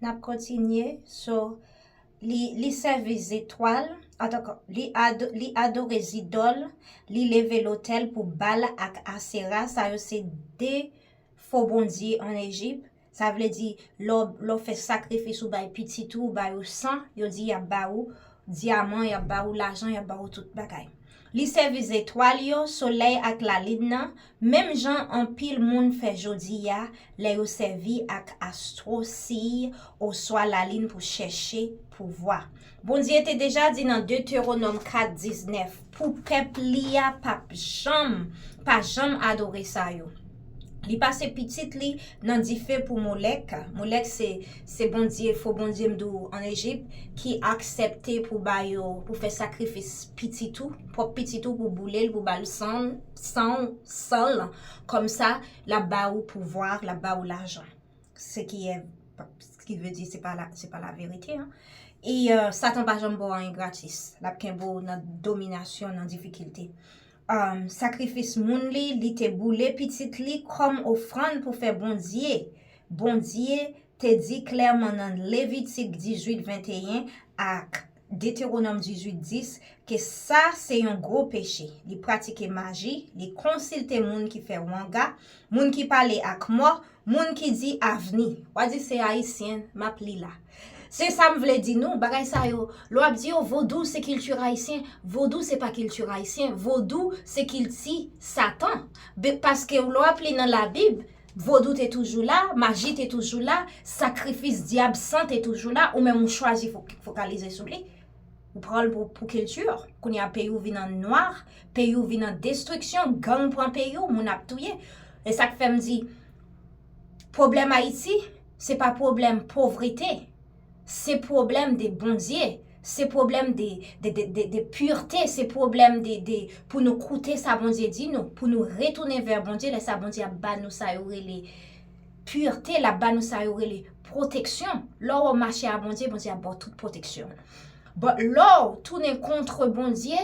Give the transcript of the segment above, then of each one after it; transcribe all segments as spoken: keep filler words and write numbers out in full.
N ap kontinye. So, li, li sèvi zetwal, antanke li, ado, li adore zidòl, li leve lotèl pou Bal ak Asera. Sa yo se de fo bondye ann Ejip. Sa vle di, lè w, lè w fè sakrifis, ou bay pitit ou, ou ba yo san, yo di y ap ba ou dyaman, y ap ba ou lajan, y ap ba ou tout bagay. Li sèvi zetwal yo, solèy ak lalin nan, menm jan anpil moun fè jodi a, lè yo sèvi ak astwo, siy, oswa lalin pou chèche pouvwa. Bondye te deja di nan Detewonòm kat diznèf, pou pèp li a p ap janm, pa janm adore sa yo. Li pase pitit li nan dife pou Molèk. Molèk se, se bondye, fo bondye m di w ann Ejip, ki aksepte pou ba yo, pou fè sakrifis pitit ou, pwòp pitit ou, pou boule l, pou ba l san, san, san l. Kòmsa, l ap ba ou pouvwa, l ap ba ou lajan. Ce qui est, ce qui veut dire, se pa la, se pa la verite, hein. E, euh, Satan pa janm ba w anyen gratis. L ap kenbe w nan dominasyon, nan difikilte. Um, sakrifis moun li, li te boule pitit li kòm ofrann pou fè Bondye. Bondye te di klèman nan Levitik dizuit venteyen ak Detewonòm dizuit dis ke sa se yon gwo peche. Li pratike maji, li konsilte moun ki fè wanga, moun ki pale ak mò, moun ki di avni. W a di se ayisyen, m ap li la. Se sa m vle di nou, bagay sa yo, lè w ap di yo, vodou se kilti ayisyen, vodou se pa kilti ayisyen, vodou se kilti Satan. Be-, paske lè w ap li nan Labib, vodou te toujou la, maji te toujou la, sakrifis dyab san te toujou la, ou menm ou chwazi fo-, fokalize sou li. Ou pran l pou, pou kilti. Kounye a, peyi w vin an nwa, peyi w vin an destriksyon, gang pran peyi w, moun ap touye. E sa k fè m di, pwoblèm Ayiti, se pa pwoblèm povrete, se pwoblèm de Bondye, se pwoblèm de, de, de, de, de pirte, se pwoblèm de, de, pou nou koute sa Bondye di nou, pou nou retounen vè Bondye, lè sa Bondye ap ba nou sa yo rele pirte, l ap ba nou sa yo rele pwoteksyon. Lè w mache a Bondye, Bondye ap ba w tout pwoteksyon. But lè w tounen kont Bondye,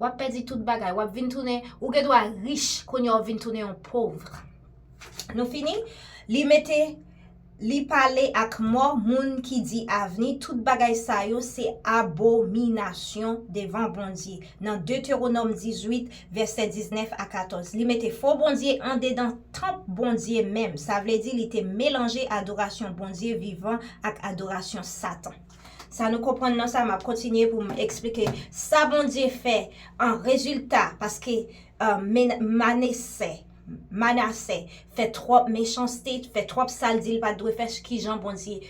w ap pèdi tout bagay. W ap vin tounen, ou gen dwa rich, kounye a w vin tounen yon pòv. Nou fini? Li mete, li pale ak mò, moun ki di avni, tout bagay sa yo se abominasyon devan Bondye. Nan Detewonòm dizuit, vèsè diznèf a katòz. Li mete fo bondye andedan tanp Bondye menm. Sa vle di li te melanje adorasyon Bondye vivan ak adorasyon Satan. Sa nou konprann nan sa, m ap kontinye pou m eksplike sa Bondye fè an rezilta, paske, euh, Men-, Manase, Manase fè twòp mechanste, fè twòp sa l di l pa t dwe fè, kijan Bondye